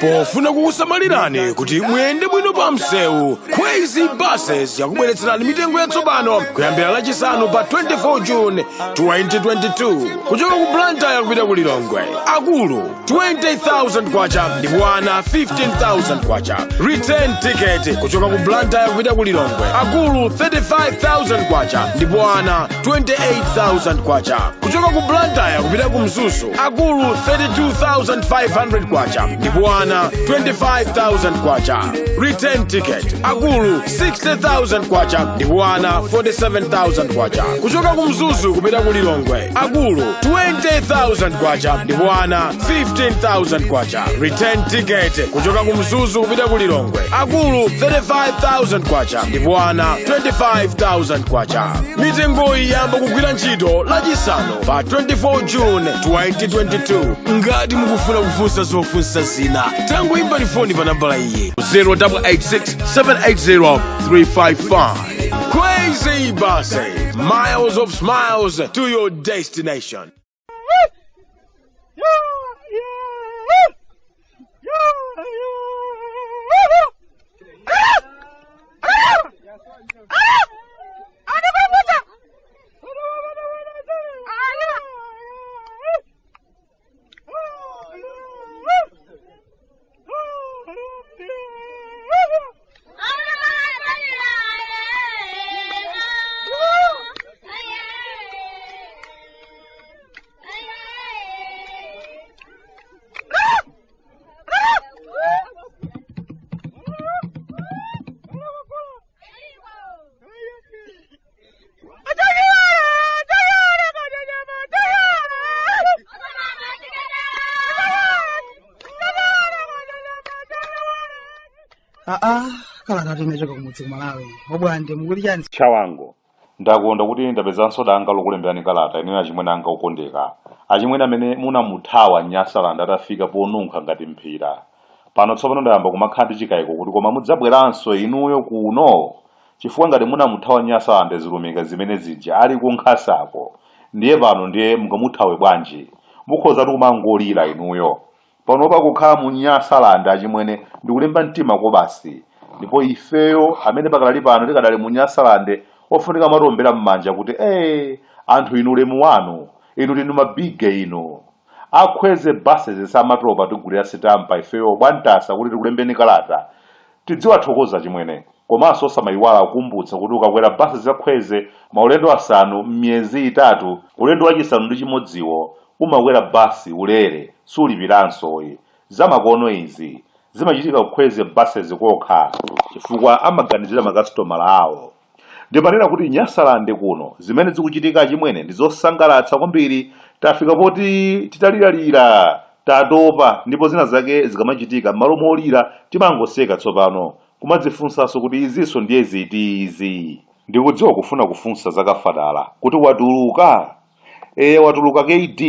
Pofuna kukusamalirani kuti muyende bwino pa msewu, Kwezy Buses yakubweretserani mitengo yatsopano kuyambira Lachisanu pa 24 June 2022. Kuchoka ku Blantyre kupita ku Lilongwe, akulu 20,000 kwacha ndipo ana 15,000 kwacha. Return ticket kuchoka ku Blantyre kupita ku Lilongwe, akulu 35,000 kwacha ndipo ana 28,000 kwacha. Kuchoka ku Blantyre kupita ku Mzuzu, akulu 32,500 kwacha ndipo ana 25,000 kwacha. Return ticket, akulu 60,000 kwacha ndipo ana 47,000 kwacha. Kuchoka ku Mzuzu kupita ku Lilongwe, akulu 20,000 kwacha ndipo ana 15,000 kwacha. Return ticket kuchoka ku Mzuzu kupita ku Lilongwe, akulu 35,000 kwacha ndipo ana 25,000 kwacha. Mitengoyi yamba kugwira ntchito Lachisanu pa 24 June 2022. Ngati mukufuna kufunsa zofunsa zina, tangoimbani foni pa nambala iyi, 0886 780 355. Kwezy Buses, miles of smiles to your destination. Aa, kalata inachoka kumudzi ku Malawi. Obwande, mukuti chani? Chawango, ndakonda kuti ndapezanso danga lokulemberani kalata inuyo, achimwene anga okondeka, achimwene amene munamuthawa Nyasaland atafika ponunkha ngati mphira. Pano tsopano ndayamba kumakhala ndi chikayiko kuti koma mudzabweranso inuyo kuno, chifukwa ngati munamuthawa Nyasaland zilumika zimene zija ali kunkhasako, ndiye pano ndiye mungamuthawe bwanji? Mukhozatu kumangolira inuyo. Panopa kukhala mu Nyasaland, achimwene, ndikulimba mtima kobasi. Ndipo ifeyo amene pakadali pano tikadali mu Nyasaland ofunika kumatiombera mmanja kuti ee, anthu inu, ulemu wanu, inu ndinu mabige inu. A Kwezy Buses samatopa kutigulira sitampa ifeyo bwantasa kuti tikulembeni kalata. Tidziwathokoza achimwene. Komanso osamayiwala kukumbutsa kuti ukakwera basi za Kwezy maulendo asanu m'miyezi 3, ulendo wachisanu ndi chimodziwo umakwera basi ulere, sulipiransoyi. Zamakono izi zimachitika ku Kwezy Buses kokha chifukwa amaganizira makasitomala awo. Ndimanena kuti Nyasalande kuno zimene zikuchitika, achimwene, ndi zosangalatsa kwambiri. Tafika poti titaliralira tatopa, ndipo zina zake zikamachitika, m'malo molira timangoseka tsopano, kumadzifunsanso kuti izinso ndiye ziti izi? Ndikudziwa kufuna kufunsa za Kafadala kuti watuluka? Eya, watuluka kd,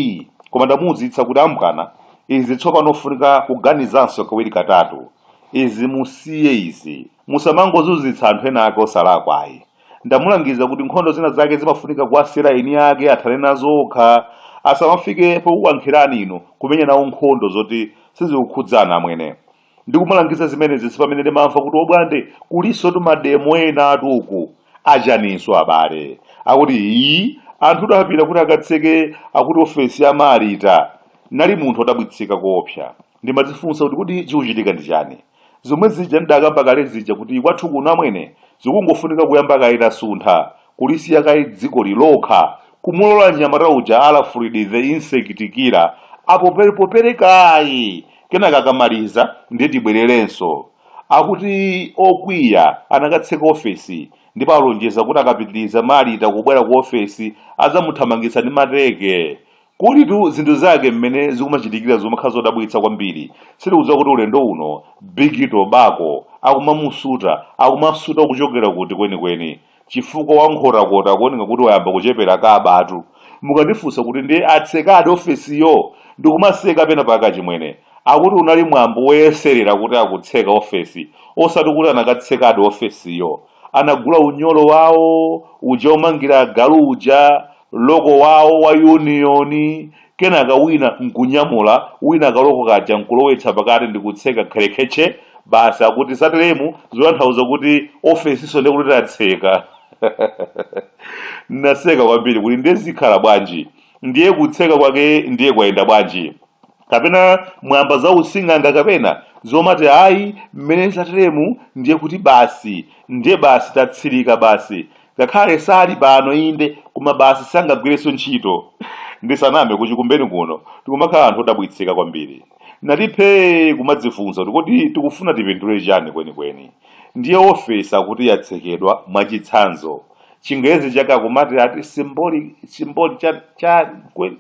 koma ndamuuzitsa kuti ambwana, izi tsopano ofunika kuganizanso kawiri katatu. Izi musiye izi. Musamangozunzitsa anthu ena ake osalakwa ayi. Ndamulangiza kuti nkhondo zina zake zimafunika kuwasiyira eni ake athane nazo okha. Asamafike pokukankhirani inu kumenya nawo nkhondo zoti sizikukhudzani amwene. Ndikumulangiza zimenezi sipamene ndimamva kuti obwande, kulinsotu mademo enatu uku. Achaninso abale? Akuti ii, anthutu apita kuti akatseke akuti ofesi ya Marita. Nali munthu odabwitsika koopsa. Ndimadzifunsa kuti kodi chikuchitika ndi chani? Zomwe zija ndidakamba kale zija kuti kwathu kuno amwene zikungofunika kuyamba kaye tasuntha, kulisiya kaye dzikoli lokha, kumulola mnyamata uja Alfred the insect killer apoperepopere kaye, kenaka akamaliza ndiye tibwererenso. Akuti okwiya anakatseka ofesi ndipo alonjeza kuti akapitiriza Marita kubwera ku ofesi adzamuthamangitsa ndi mateke. Kulitu zinthu zake mmene zikumachitikira zimakhala zodabwitsa kwambiri. Sitikudziwa kuti ulendo uno Big Tobacco akumamusuta, akumasuta kuchokera kuti kwenikweni, chifukwa wa Nkhotakota akuoneka kuti wayamba kuchepera kabatu. Mukandifunsa kuti ndiye atsekadi ofesiyo, ndikumaseka pena pake achimwene. Akuti unali mwambo woyeserera kuti akutseka ofesi, osati kuti anakatsekadi ofesiyo. Anagula unyolo wawo uja omangira agalu uja, loko wawo wa union. Kenaka wina nkunyamula wina kaloko kaja nkulowetsa pakati ndikutseka kherekhetche basi akuti zateremu zotanthauza kuti ofesiso ndikuti tatseka. Ndinaseka kwambiri kuti ndiye zikhala bwanji, ndiye kutseka kwake ndiye kwayenda bwanji? Kapena mwamba za using'anga kapena zomati ayi mmene zateremu ndiye kuti basi ndiye basi tatsirika basi ngakhale sali pano inde koma basi sangagwirenso ntchito. Ndisaname kuchikumbeni kuno tikumakhala anthu odabwitsika kwambiri. Nati phee kumadzifunsa kuti kodi tikufuna tipindule chani kwenikweni? Ndiye ofesi akuti yatsekedwa mwachitsanzo. Chingerezi chake akumati ati symbolic, symbolic cha, cha, kwe,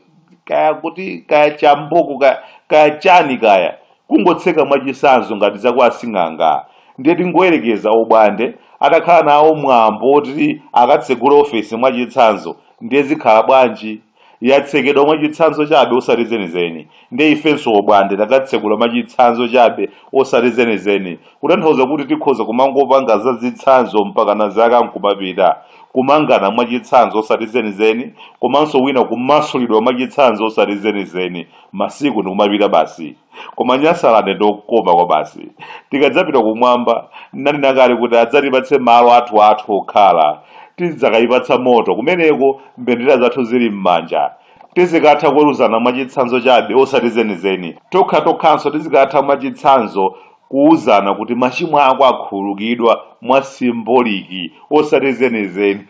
kaya kuti kaya chamboko kaya, kaya chani kaya kungotseka mwachitsanzo ngati za kwa asing'anga. Ndiye tingoyerekeza obwande atakhala nawo mwambo oti akatsegule ofesi mwachitsanzo ndiye zikhala bwanji? Yatsekedwa mwachitsanzo chabe osati zenizeni. Ndiye ifenso obwande takatsegula mwachitsanzo chabe osati zenizeni. Kutanthauza kuti tikhoza kumangopanga za zitsanzo mpakana zaka nkumapita. Kumangana mwachitsanzo osati zenizeni komanso wina kumasulidwa mwachitsanzo osati zenizeni. Masiku ndikumapita basi. Koma Nyasalande ndokoma kwabasi. Tikadzapita kumwamba, ndinanena kale kuti adzatipatse malo athu athu okhala. Tidzakayipatsa moto kumeneko mbendera zathu zili m'manja. Tizikatha kuweruzana mwachitsanzo chabe osati zenizeni. Tokhatokhanso tizikatha mwachitsanzo kuuzana kuti machimo ako akhululukidwa mwa simboliki osati zenizeni.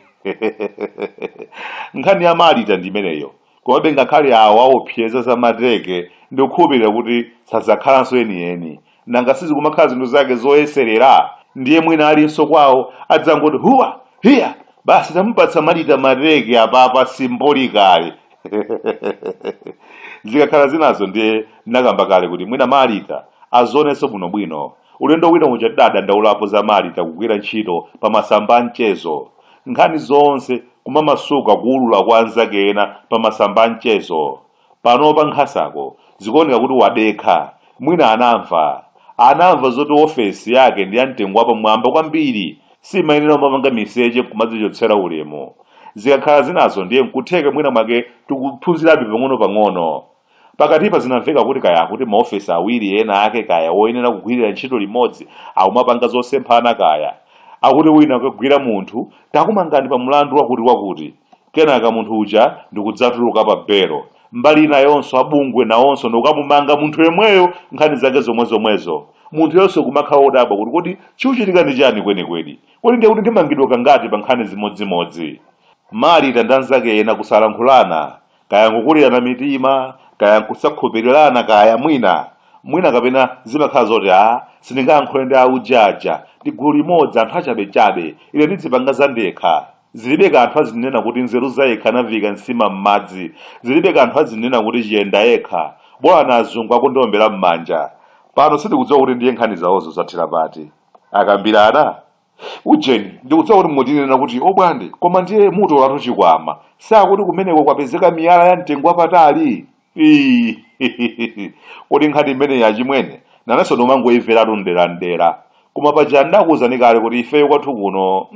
Nkhani ya Malita ndi imeneyo. Komabe ngakhale awo aopseza za mateke ndikukhulupirira kuti sadzakhalanso enieni. Nanga sizikumakhala zinthu zake zoyeserera? Ndiye mwina alinso kwawo adzangoti huwa! Hiya! Basi tamupatsa Malita mateke apapa symbolically. Zikakhala zinazo ndiye ndinakamba kale kuti mwina Malita azionenso bwinobwino. Ulendo wina uja tidadandaulapo za Malita kugwira ntchito pa masamba a mchezo. Nkhani zonse kumamasuka kuulula kwa anzake ena pa masamba a mchezo. Panopa Nkhasako zikuoneka kuti wadekha. Mwina anamva. Anamva zoti ofesi yake ndi ya mtengo wapamwamba kwambiri. Simayenera kumapanga miseche nkumadzichotsera ulemu. Zikakhala zinazo ndiye nkutheka mwina mwake tikuphunzirabe pang'onopang'ono. Pakatipa zinamveka kuti kaya akuti maofesi awiri ena ake kaya oyenera kugwirira ntchito limodzi akumapanga zosemphana kaya. Akuti wina akagwira munthu takumangani pa mlandu wakuti wakuti. Kenaka munthu uja ndikudzatuluka pa belo. Mbali inayonso abungwe nawonso ndikukamumanga munthu yemweyo nkhani zake zomwezomwezo. Munthuyonso kumakhala wodabwa kuti kodi chikuchitika ndi chani kwenikweni? Kodi ndiye kuti ndimangidwa kangati pa nkhani zimodzimodzi? Malita ndi anzake ena kusalankhulana kaya nkukulirana mitima kaya nkusakhulupirirana kaya mwina mwina kapena zimakhala zoti a sindingayankhule ndi auje aja ndi gulu limodzi anthu achabechabe ine ndidzipanga zandekha zilibe kanthu azinena kuti nzeru zayekha anaviika nsima m'madzi zilibe kanthu azinena kuti chiyenda yekha bola na azungu akundiombera m'manja pano sindikudziwa kuti ndiye nkhani zawozo zathera pati akambirana Ujeni, ndikudziwa kuti mutinena kuti obwande, koma ndiye mutolatu chikwama. Sakuti kumeneko kwapezeka miyala ya mtengo wapatali? Ii, Kodi nkhani imeneyi achimwene, nanenso ndimangoimveratu mderamdera. Koma paja ndakuwuzani kale kuti ifeyo kwathu kuno,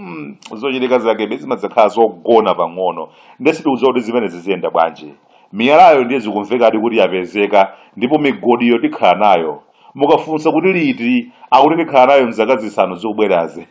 zochitika zakebe zimadzakhala zogona pang'ono. Ndiye sitikudziwa kuti zimenezi ziyenda bwanji. Miyalayo ndiye zikumvekadi kuti yapezeka ndipo migodiyo tikhala nayo. Mukafunsa kuti liti, akuti tikhala nayo mzaka zisanu zikubwerazi.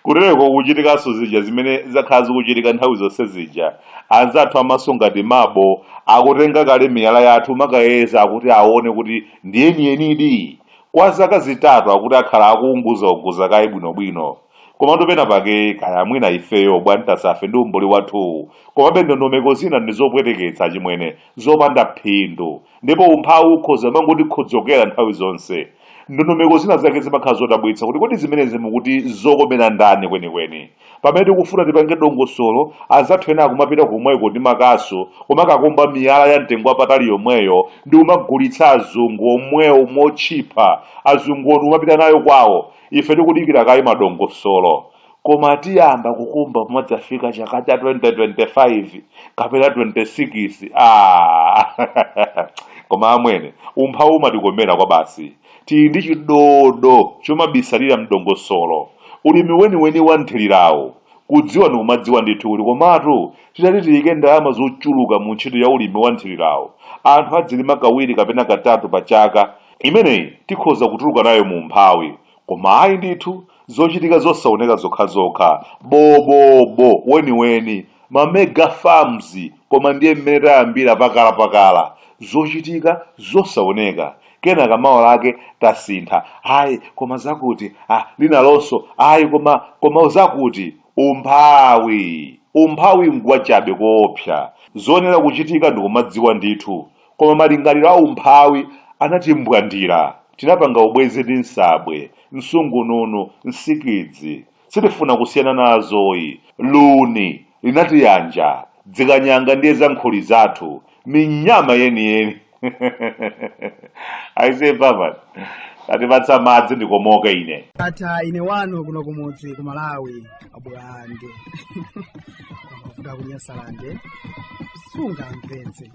Kutereko kuchitikanso zija zimene zakhala zikuchitika nthawi zonse zija. Anzathu amaso ngati mabo akutenga kale miyala yathu kumakayeza akuti aone kuti ndi yeniyenidi. Kwa zaka zitatu akuti akhala akuunguzaunguza kaye bwinobwino. Komatu pena pake kaya mwina ifeyo bwantasafe ndi umbuli wathuwu, komabe ndondomeko zina ndi zopweteketsa achimwene, zopanda phindu. Ndipo umphawi ukhoza kumangotikhodzokera nthawi zonse. Ndondomeko zina zake zimakhala zodabwitsa kuti kodi zimenezi mukuti zokomera ndani kwenikweni? Pamene tikufuna tipange dongosolo, anzathu ena akumapita komweko ndi makasu kumakakumba miyala ya mtengo wapatali yomweyo ndi kumagulitsa azungu omwewo motchipha, azunguwo ndikumapita nayo kwawo. Ife tikudikira kaye madongosolo. Koma tiyamba kukumba pomadzafika chaka cha 2025 kapena 26 ah. Koma amwene umphawi umatikomera kwabasi. Tili ndi chidodo chomabisalira mdongosolo. Ulimi weniweni wa mthirirawo. Kudziwa ndikumadziwa ndithu kuti komatu titati tiyike ndalama zochuluka mu ntchito ya ulimi wa nthirirawo, anthu adzilima kawiri kapena katatu pa chaka, imeneyi tikhoza kutuluka nayo mu umphawi. Koma ayi ndithu, zochitika zosaoneka zokhazokha, bobobo weniweni, ma mega farms koma ndiye mmene tayambira pakalapakala, zochitika zosaoneka. Kenaka mawa lake tasintha, ayi koma zakuti, ah, linalonso ayi koma koma zakuti. Umphawi! Umphawi ngwachabe koopsa. Zoyenera kuchitika ndikumadziwa ndithu. Koma malingaliro a umphawi anatimbwandira. Tinapanga ubwenzi ndi nsabwe, nsungununu, nsikidzi. Sitifuna kusiyana nazoyi. Luni linatiyanja. Dzikanyanga ndiye za nkhuli zathu. Minyama yeniyeni. Aise papa. Tatipatsa madzi ndikomoke ine. Ata ine wanu kuno kumudzi ku Malawi abwande. Amavuta kunyasalande. Sungamvetse.